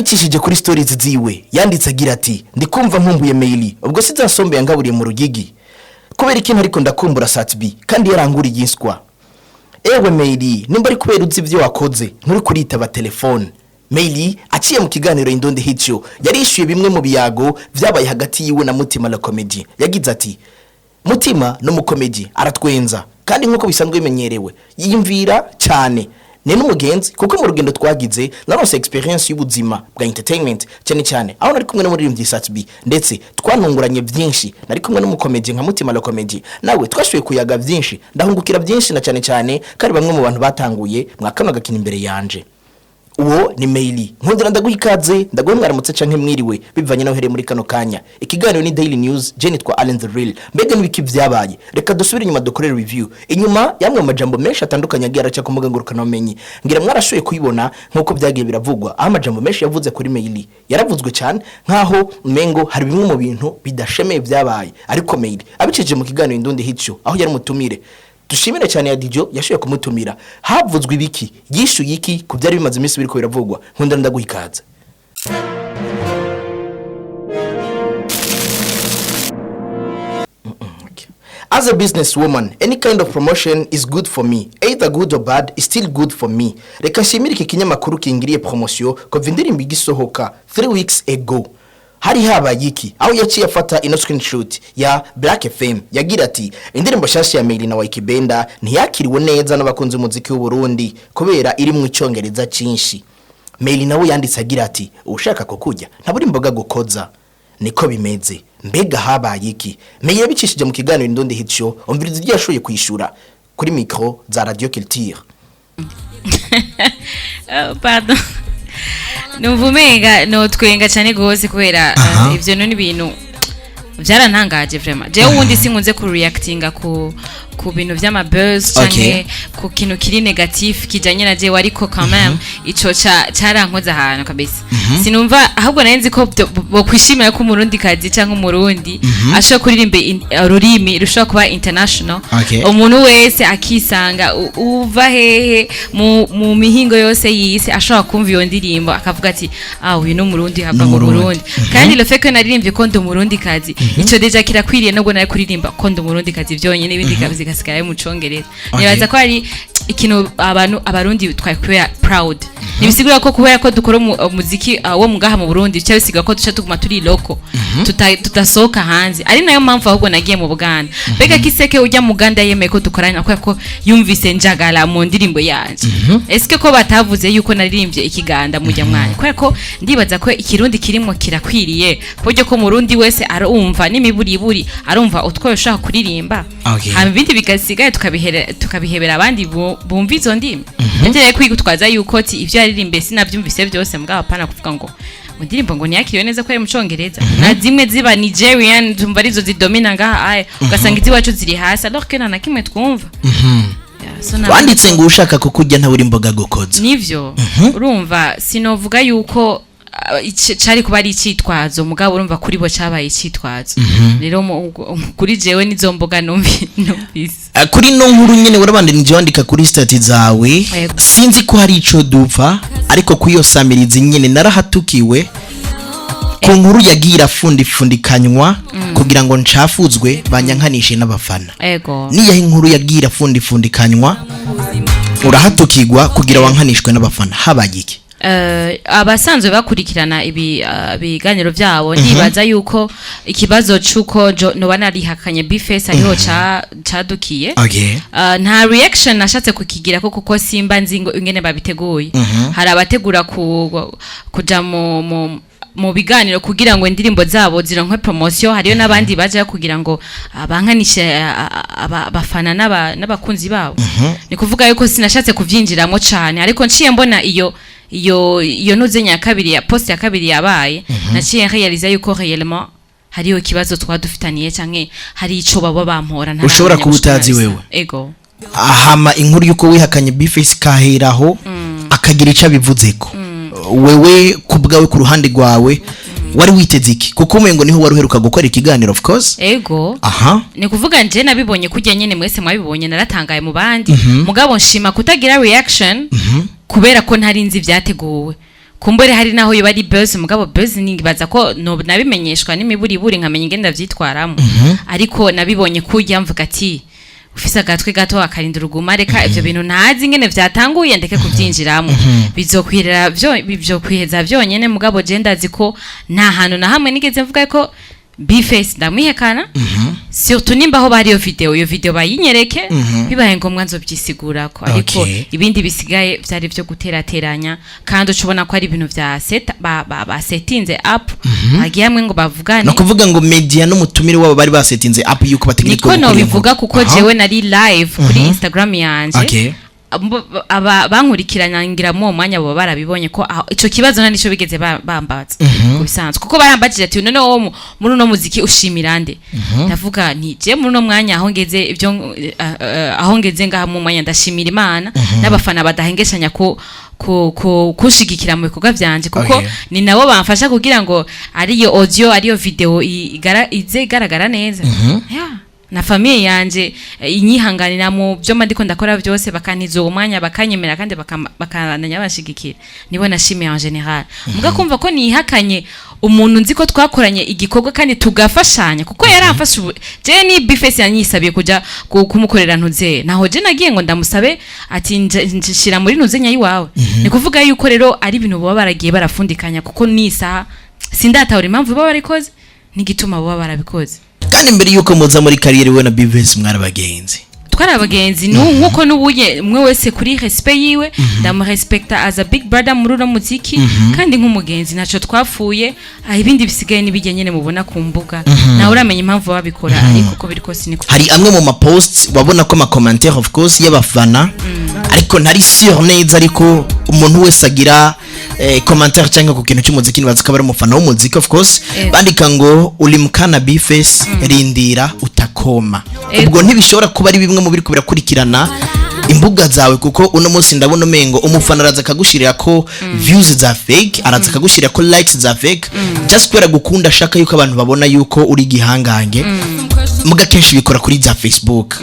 Abicishije kuri stories ziwe, yanditse agira ati: "Ndikumva nkumbuye Meili, ubwo sizasombe yangaburiye mu Rugigi. Kubera ikintu ariko ndakumbura Sat-B kandi yaranguriye inswa. Ewe Meili, nimba ari kubera uzi ibyo wakoze nturi kuritaba telefone." Meili aciye mu kiganiro Indundi Hit Show yarishyuye bimwe mu biyago vyabaye hagati yiwe na Mutima la Comedy. Yagize ati: "Mutima no mukomedi aratwenza, kandi nk'uko bisanzwe bimenyerewe yiyumvira cyane, ni n'umugenzi, kuko mu rugendo twagize naronse experience y'ubuzima bwa entertainment, cyane cyane aho nari kumwe n'umuririmbyi Sat-B, ndetse twanunguranye byinshi. Nari kumwe n'umukomedi nka Mutima la Comedy, nawe twashoboye kuyaga byinshi, ndahungukira byinshi, na cyane cyane kandi bamwe mu bantu batanguye mwakano gakina imbere yanje." Uwo ni Meili. Nkundira ndaguha ikaze, ndaguha mwaramutse canke mwiriwe bivanye naho uhereye muri kano kanya. Ikiganiro ni Daily News, je nitwa Allen the Real. Mbega n'ibiki vyabaye? Reka dusubire inyuma dukorere review inyuma yamwe mu majambo menshi atandukanye agiye araca ku mbuga ngurukanabumenyi. Ngira mwarashoboye kuyibona nk'uko byagiye biravugwa, aho amajambo menshi yavuze kuri Meili yaravuzwe cyane nk'aho umengo hari bimwe mu bintu bidashemeye vyabaye. Ariko Meili abicishije mu kiganiro Indundi Hit Show, aho yari mutumire, dushimire cyane ya Dijo yashoboye kumutumira, havuzwe ibiki? Yishuye iki ku byari bimaze iminsi biriko biravugwa? Nkunda ndaguha ikaze. "As a businesswoman, any kind of promotion is good for me. Either good or bad is still good for me. Reka nshimire iki kinyamakuru kingiriye promotion kuva indirimbo igisohoka 3 weeks ago." Hari habaye iki? Aho yaciye afata ino screenshot ya Black FM, yagira ati: "Indirimbo shasha ya Meili na Waikibenda ntiyakiriwe neza n'abakunzi b'umuziki w'u Burundi kubera iri mu Icongereza cinshi." Meili nawe yanditse agira ati: "Ushaka kukurya ntaburi imboga gukoza, niko bimeze." Mbega habaye iki? Meili yabicishije mu kiganiro Indundi Hit Show. Umviriza ibyo yashoboye kwishura kuri micro za Radio Culture. Oh, pardon, numva umenga notwenga cyane gose kubera ivyo no ni ibintu byarantangaje vraiment. Jewe ubundi sinkunze ku reactinga ku bintu vy'ama buzz canke ku kintu kiri négatif kijanye na jewe, ariko quand même ico carankoze ahantu kabisa. Sinumva ahubwo nari nzi ko bokwishimira ko Umurundi kazi canke Umurundi ashobora kuririmba ururimi rushobora kuba international, umuntu wese akisanga, uva hehe mu mihingo yose y'isi ashobora kumva iyo ndirimbo akavuga ati: "Ah, uyu ni Umurundi hava mu N'Umurundi. Burundi." Kandi le fait que naririmbye ko ndi Umurundi kazi, ico déjà kirakwiriye, nubwo nari kuririmba ko ndi Umurundi kazi byonyine, ibindi kazi bigasigara mu Congereza. Nibaza ko ari ikintu abantu Abarundi twari kubera proud. Ntibisigura ko kubera ko dukora umuziki wo mugaha mu Burundi bica bisigura ko duca tuguma turi local, tudasohoka hanze. Ari nayo mpamvu ahubwo nagiye mu Buganda. Mbega kiseke ujya mu Buganda yemeye ko dukorana kubera ko yumvise "njagala" mu ndirimbo yanje? Eske ko batavuze yuko naririmbye Ikiganda mujya mwanya? Kubera ko ndibaza ko Ikirundi kirimo kirakwiriye, ku buryo ko Murundi wese arumva n'imiburiburi arumva utwo ushaka kuririmba, hama ibindi bigasigaye tukabihebera abandi bumva izo ndimi. Ndetse kwigutwaza yuko ati ibyo yaririmbe sinabyumvise byose, mugabo apana kuvuga ngo mu ndirimbo ngo ntiyakiriwe neza ko ari mu Congereza, na zimwe ziba Nigerian tumva arizo zidomina ngaha aye, ugasanga iziwacu ziri hasi alors que nta na kimwe twumva. Yeah, so Wanditse ngo: "Ushaka kukurya ntaburi imboga gukoza." Nivyo. Urumva sinovuga yuko cari kuba ari icitwazo, mugabo urumva kuri bo cabaye icitwazo. Rero kuri jewe nizo mboga numvise. Kuri no nkuru nyene warabandanije wandika kuri status zawe: Yego. "Sinzi ko hari ico dupfa, ariko kuri iyo samirizi nyene narahatukiwe ku nkuru yagiye irafundifundikanywa kugira ngo ncafuzwe, banyankanishe n'abafana." Niyaho inkuru yagiye irafundifundikanywa, urahatukirwa kugira wankanishwe n'abafana, habaye iki? Abasanzwe bakurikirana ibi biganiro byabo, ndibaza yuko ikibazo c'uko noba narihakanye Bface ariho cadukiye. Nta reaction nashatse kukigira ko, kuko simba nzi ngo ingene babiteguye. Hari abategura kuja mu biganiro kugira ngo indirimbo zabo zironkwe promotion, hariyo n'abandi baje kugira ngo abankanishe abafana n'abakunzi babo. Ni kuvuga yuko sinashatse kuvyinjiramo cane, ariko nciye mbona iyo ntuze ya kabiri, ya post ya kabiri yabaye, naciye réaliser yuko réellement hariyo ikibazo twa dufitaniye canke hari ico baba bampora ntaramenya. Ushobora kuba gushika utazi nabisa. wewe. Ego. Ahama inkuru yuko wihakanye Bface kaheraho akagira ico abivuzeko, wewe ku bwawe, ku ruhande rwawe, wari witeze iki? Kuko umengo niho wari uheruka gukora ikiganiro, of course. Ego. Ni kuvuga nje nabibonye kujya nyene mwese mwabibonye, naratangaye mu bandi, mugabo nshima kutagira reaction kubera ko ntari nzi ibyateguwe. Kumbure hari naho yoba ari buzz, mugabo buzz ningibaza ko no nabimenyeshwa n'imiburiburi nkamenya ingene ndavyitwaramo. Ariko nabibonye kurya, mvuga ati ufise agatwe gato akarinda uruguma. Reka ivyo bintu ntazi ingene vyatanguye, ndeke kuvyinjiramo, bizokwirera vyo bizokwiheza vyonyene. Mugabo je ndazi ko nta hantu na hamwe nigeze mvuga ko B-Face ndamwihekana, surtout nimba aho bari iyo video bayinyereke, bibaye ngombwa nzovyisigurako. Ariko ibindi bisigaye vyari vyo guterateranya, kandi uca ubona ko ari ibintu vya set ba setinze up, bagiye hamwe ngo bavugane. No kuvuga ngo media n'umutumire wabo bari basetinze up yuko bategerezwa Niko gukora iyo nobivuga, nkuru. kuko jewe nari live kuri Instagram yanje. Aba bankurikirana ngira mu uwo mwanya bo barabibonye ko ico kibazo nta nico bigeze bambaza ku bisanzwe, kuko barambajije ati: "None wowe muri uno muziki ushimira nde?" Ndavuga nti: "Je muri uno mwanya aho ngeze, ibyo aho ngeze ngaha mu mwanya, ndashimira Imana n'abafana badahengeshanya ko kunshigikira mu bikorwa vyanje, kuko ni nabo bamfasha kugira ngo ariyo audio, ariyo video ize igaragara neza." Yeah. Na famille yanje inyihanganira mu byo mba ndiko ndakora byose, bakantiza uwo mwanya, bakanyemera kandi bakabandanya bashigikira. Nibo nashimiye en général. Muga kumva ko nihakanye umuntu nzi ko twakoranye igikorwa kandi tugafashanya, kuko yaramfashe, ubu je ni B-Face yanyisabiye kuja kumukorera ntuze, naho je nagiye ngo ndamusabe ati nshira muri ntuze nyayiwawe. Ni kuvuga yuko rero ari ibintu baba baragiye barafundikanya, kuko nisaha sindatahura impamvu baba barikoze n'igituma baba barabikoze. Kandi mbere yuko muza muri carrière, we na B-Face mwari abagenzi. Twari abagenzi nkuko n'ubuye umwe wese kuri respect yiwe, ndamurespekta as a big brother muri uno muziki kandi nk'umugenzi, ntaco twapfuye. Ibindi bisigaye n'ibijya nyene mubona ku mbuga, nawe uramenya impamvu babikora, ariko uko biri kose niko. Hari amwe mu maposts wabona ko ama commentaire, of course, y'abafana, ariko ntari sûr neza, ariko umuntu wese agira commentaire cyangwa ku kintu cy'umuziki nibaza ko aba ari umufana w'umuziki, of course. Bandika ngo: "Ulimkana B-Face, rindira utakoma." Ubwo ntibishobora kuba ari bimwe mu biriko birakurikirana imbuga zawe? Kuko uno munsi ndabona umengo umufana araza akagushirira ko views za fake, araza akagushirira ko likes za fake, just kubera gukunda, ashaka yuko abantu babona yuko uri igihangange. Muga kenshi bikora kuri za Facebook.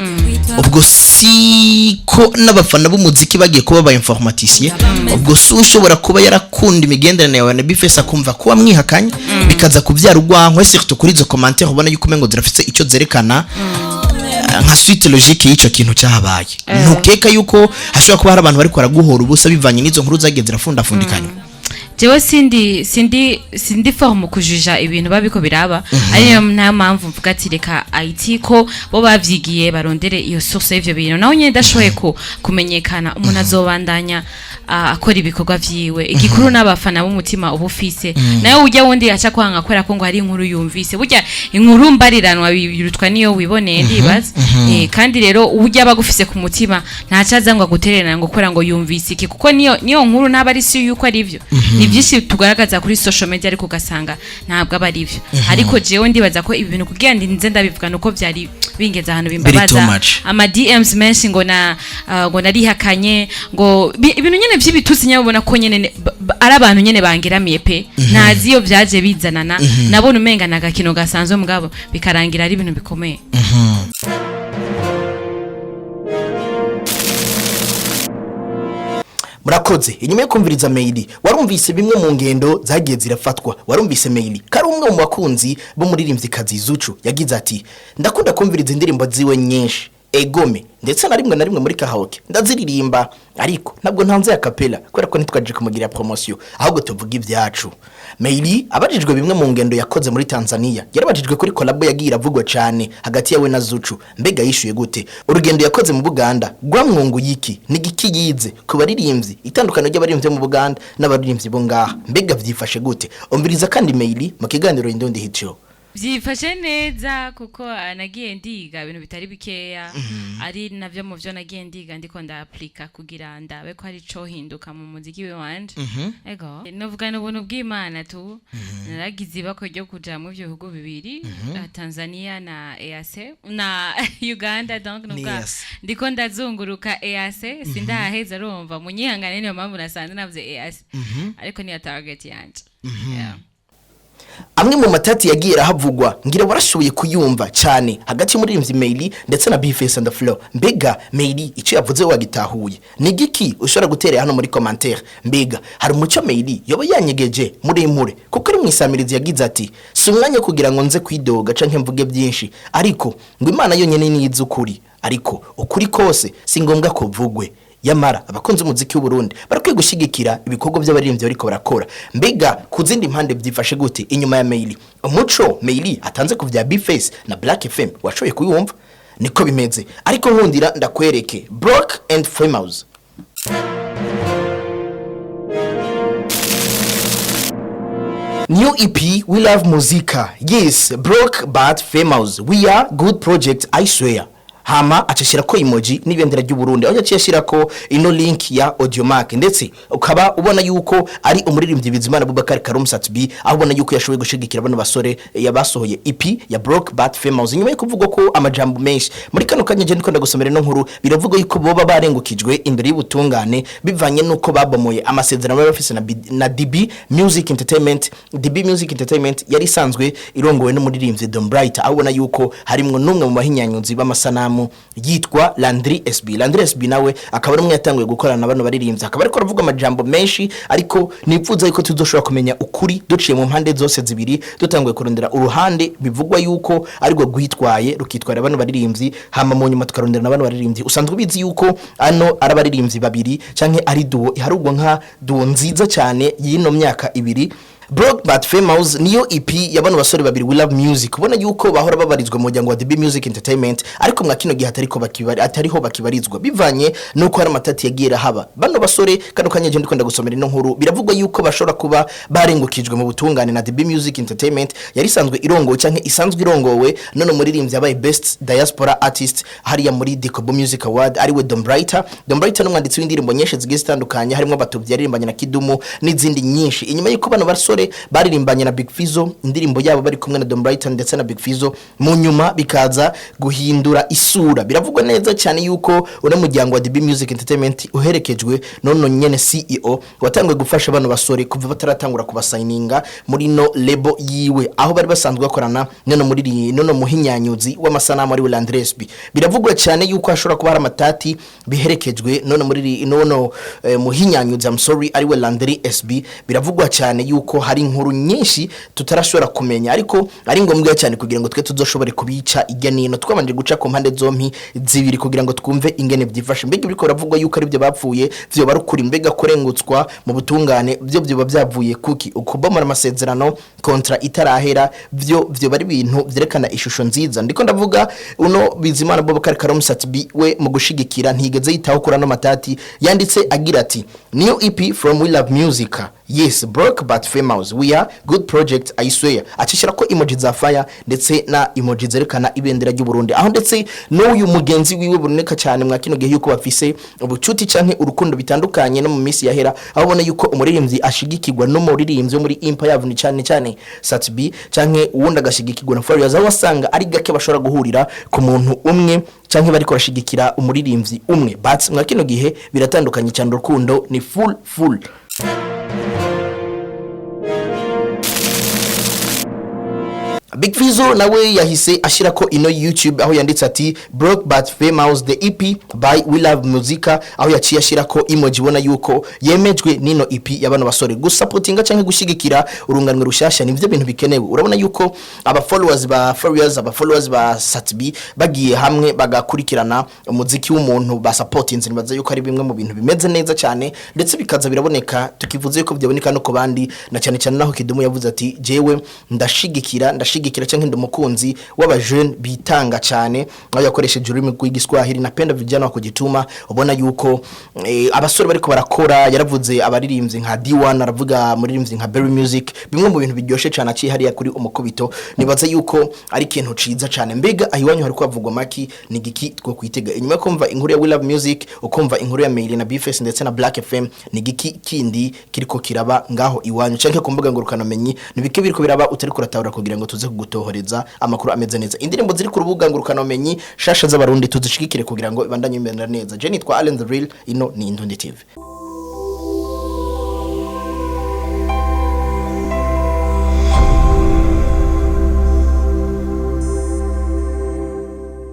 Ubwo si ko n'abafana b'umuziki bagiye kuba ba informaticien? Ubwo si ushobora kuba yarakunda imigenderanire yawe na B-Face, akumva kuba mwihakanye, bikaza kubyara urwankwe, surtout kuri izo commentaire ubona yuko umengo zirafise icyo zerekana nka suite logique y'icyo kintu cyahabaye? Ntukeka yuko hashobora kuba hari abantu bari baraguhora ubusa bivanye n'izo nkuru zagiye zirafundafundikanywa? Jewe sindi forme kujuja ibintu babiko biraba, ariyo nta mpamvu mvuga ati reka IT ko bo bavyigiye barondere iyo source y'ivyo bintu. Naho nyene ndashoboye ko kumenyekana, umuntu azobandanya akora ibikorwa vyiwe. Igikuru n'abafana b'umutima uba ufise, nawe ujya wundi aca kwanga kubera ko ngo hari inkuru yumvise. Burya inkuru mbariranwa birutwa niyo wiboneye, ndibaza. Kandi rero ujya aba agufise ku mutima ntacaza ngo agutererana ngo kubera ngo yumvise iki, kuko niyo nkuru ntaba ari si yuko ari byo. Ni byinshi tugaragaza kuri social media, ariko ugasanga ntabwo aba ari byo. Ariko jewe ndibaza ko ibi bintu kugira ngo nze ndabivuga nuko byari bingeze ahantu Biri too bimbabaza. much. Ama DMs menshi ngo na ngo narihakanye, ngo ibintu nyene vy'ibitutsi nyene, ubona ko nyene ari abantu nyene bangeramiye pe. Ntazi iyo vyaje bizanana, nabona umenga na gakino gasanzwe, mugabo bikarangira ari ibintu bikomeye. Murakoze. Inyuma yo kumviriza Meili, warumvise bimwe mu ngendo zagiye zirafatwa. Warumvise Meili ko ari umwe mu bakunzi b'umuririmvyikazi Zucu. Yagize ati: "Ndakunda kumviriza indirimbo ziwe nyinshi, egome, ndetse na rimwe na rimwe muri karaoke ndaziririmba, ariko ntabwo ntanze a cappella kubera ko ntitwaje kumugirira promotion, ahubwo tuvuga ibyacu." Meili abajijwe bimwe mu ngendo yakoze muri Tanzania, yarabajijwe kuri collabo yagiye iravugwa cyane hagati yawe na Zucu. Mbega yishuye gute? Urugendo yakoze mu Buganda rwamwunguye iki? Ni giki yize ku baririmbyi? Itandukaniro ry'abaririmbyi bo mu Buganda n'abaririmbyi bo ngaha, mbega vyifashe gute? Umviriza kandi Meili mu kiganiro Indundi Hit Show. Byifashe neza, kuko nagiye ndiga ibintu bitari bikeya, ari navyo mu byo nagiye ndiga ndiko ndaplika kugira ndabe ko hari ico hinduka mu muziki wanje. Ego, novuga n'ubuntu bw'Imana tu. Naragize ibako ryo kuja mu ivyo bihugu bibiri, Tanzania na EAC na Uganda. Donc nuvuga EAC. ndiko ndazunguruka EAC, sindaheza. Urumva munyihangane, niyo mpamvu nasanze navuze EAC, ariko niyo target yanje. Yeah. Amwe mu matati yagiye arahavugwa, ngira warashoboye kuyumva cyane, hagati y'umuririmbyi Meili ndetse na Bface and the Flow. Mbega Meili icyo yavuze wagitahuye? Ni giki ushobora gutera hano muri commentaire? Mbega hari umuco Meili yoba yanyegeje muremure? Kuko ari mu isamirizi yagize ati: "Si umwanya kugira ngo nze kwidoga canke mvuge byinshi, ariko ngo Imana yonyene niyizi ukuri, ariko ukuri kose si ngombwa kuvugwe. Yamara abakunzi b'umuziki w'u Burundi barakwiye gushyigikira ibikorwa by'abaririmbyi bariko barakora." Mbega ku zindi mpande byifashe gute inyuma ya Meili? Umuco Meili atanze ku vya Bface na Black FM washoboye kuyumva, niko bimeze. Ariko nkundira ndakwereke Broke and Famous. New EP We Love Muzika. Yes, broke but famous. We are good project, I swear. Hama acashira ko emoji n'ibendera ry'u Burundi, aho yaciye ashira ko ino link ya Audiomack, ndetse ukaba ubona yuko ari umuririmbyi Bizimana Abubakar Karum Sat-B, aho ubona yuko yashoboye gushigikira bano basore yabasohoye EP ya Broke but Famous, nyuma yo kuvuga ko amajambo menshi. Muri kano kanya je ndiko ndagusomera ino nkuru, biravuga yuko boba barengukijwe imbere y'ubutungane bivanye nuko babomoye amasezerano bari bafise na DB Music Entertainment. DB Music Entertainment yari isanzwe irongowe n'umuririmbyi Don Bright, aho ubona yuko harimwo n'umwe mu bahinyanyuzi b'amasanamu yitwa Landry SB. Landry SB nawe akaba ari umwe yatanguye gukorana na bano baririmbyi, akaba ariko aravuga amajambo menshi, ariko nipfuza yuko tuzoshobora kumenya ukuri duciye mu mpande zose zibiri, dutanguye kurondera uruhande bivugwa yuko ariko rwitwaye rukitwara bano baririmbyi, hama mu nyuma tukarondera na bano baririmbyi. Usanzwe ubizi yuko ano ari abaririmbyi babiri canke ari duo iharugwa nka duo nziza cyane y'ino myaka 2. Broke but Famous niyo EP ya bano basore babiri We Love Music, ubona yuko bahora babarizwa mu muryango wa DB Music Entertainment, ariko mwa kino gihe atariko bakibari, atariho bakibarizwa, bivanye nuko hari amatati yagiye arahaba. Bano basore, kano kanya je ndiko ndagusomera ino nkuru, biravugwa yuko bashobora kuba barengukijwe mu butungane na DB Music Entertainment yari isanzwe irongowe canke isanzwe irongowe none umuririmbyi yabaye Best Diaspora Artist hariya muri Dikobo Music Award, ariwe Don Brighter. Don Brighter n'umwanditsi w'indirimbo nyinshi zigiye zitandukanye, harimo Batuvyi yaririmbanye na Kidumu n'izindi nyinshi. Inyuma yuko bano basore baririmbanye na Big Fizzo indirimbo yabo bari kumwe na Don Brighton ndetse na Big Fizzo, mu nyuma bikaza guhindura isura, biravugwa neza cyane yuko uno muryango wa DB Music Entertainment uherekejwe nono nyene CEO watanguye gufasha bano basore kuva bataratangura kubasayininga muri no label yiwe, aho bari basanzwe bakorana nono muri nono muhinyanyuzi w'amasanamu ari we Landry SB. Biravugwa cyane yuko hashobora kuba hari amatati biherekejwe nono muri nono muhinyanyuzi, I'm sorry, ari we Landry SB. Biravugwa cyane yuko hari inkuru nyinshi tutarashobora kumenya, ariko ari ngombwa cyane kugira ngo twe tuzoshobore kubica ijya nino twabanje guca ku mpande zompi zibiri kugira ngo twumve ingene byifashe. Mbega biriko biravugwa yuko ari byo bapfuye vyo barukuri? Mbega kurengutswa mu butungane byo byoba byavuye kuki? Ukubomora amasezerano kontra itarahera byo byo bari ibintu vyerekana ishusho nziza? Ndiko ndavuga uno Bizimana Abubakar Karum Sat-B, we mu gushigikira ntigeze yitaho kuri ano matati, yanditse agira ati: "New EP from We Love Music. Yes, broke but famous. We are good project, I swear." Acishira ko emoji za fire ndetse na emoji zerekana ibendera ry'u Burundi, aho ndetse n'uyu mugenzi wiwe boneka cyane mwa kino gihe yuko bafise ubucuti canke urukundo bitandukanye no mu minsi yahera, aho ubona yuko umuririmbyi ashigikirwa n'umuririmbyi wo muri Empire Avenue, cyane cyane Sat-B, canke uwundi agashigikirwa na Farious, aho wasanga ari gake bashobora guhurira ku muntu umwe canke bariko barashigikira umuririmbyi umwe. But mwa kino gihe biratandukanye cyane, urukundo ni full full. Big Fizzo nawe yahise ashira ko ino YouTube, aho yanditse ati: "Broke but Famous, the EP by We Love Muzika", aho yaciye ashira ko emoji ibona yuko yemejwe nino EP y'abano basore. Gusapotinga canke gushigikira urunganwe rushasha nivyo bintu bikenewe. Urabona yuko aba followers ba Farious, aba followers ba Sat-B bagiye hamwe bagakurikirana umuziki w'umuntu ba supportinze, nibaza yuko ari bimwe mu bintu bimeze neza cyane, ndetse bikaza biraboneka, tukivuze yuko byaboneka no ku bandi, na cyane cyane naho Kidumu yavuze ati: "Jewe ndashigikira canke ndi umukunzi w'abajeune bitanga cyane", aho yakoresheje ururimi rw'Igiswahili, "Napenda vijana wa kujituma". Ubona yuko abasore bariko barakora, yaravuze abaririmbyi nka D1, aravuga muririmbyi nka Berry Music, bimwe mu bintu biryoshe cyane aciye hariya kuri umukubito. Nibaza yuko ari ikintu ciza cyane. Mbega aho iwanyu hari kwavugwa maki? Ni giki two kwitega inyuma yo kumva inkuru ya We Love Music, ukumva inkuru ya Meili na Bface ndetse na Black FM? Ni giki kindi kiriko kiraba ngaho iwanyu canke ku mbuga ngurukana-bumenyi? Ni bike biriko biraba utari kuratahura kugira ngo tuze kugutohoreza amakuru ameze neza? Indirimbo ziri ku rubuga ngurukana-bumenyi shasha z'Abarundi tuzishigikire kugira ngo ibandanye bimera neza. Je nitwa Allen the Real, ino ni Indundi TV.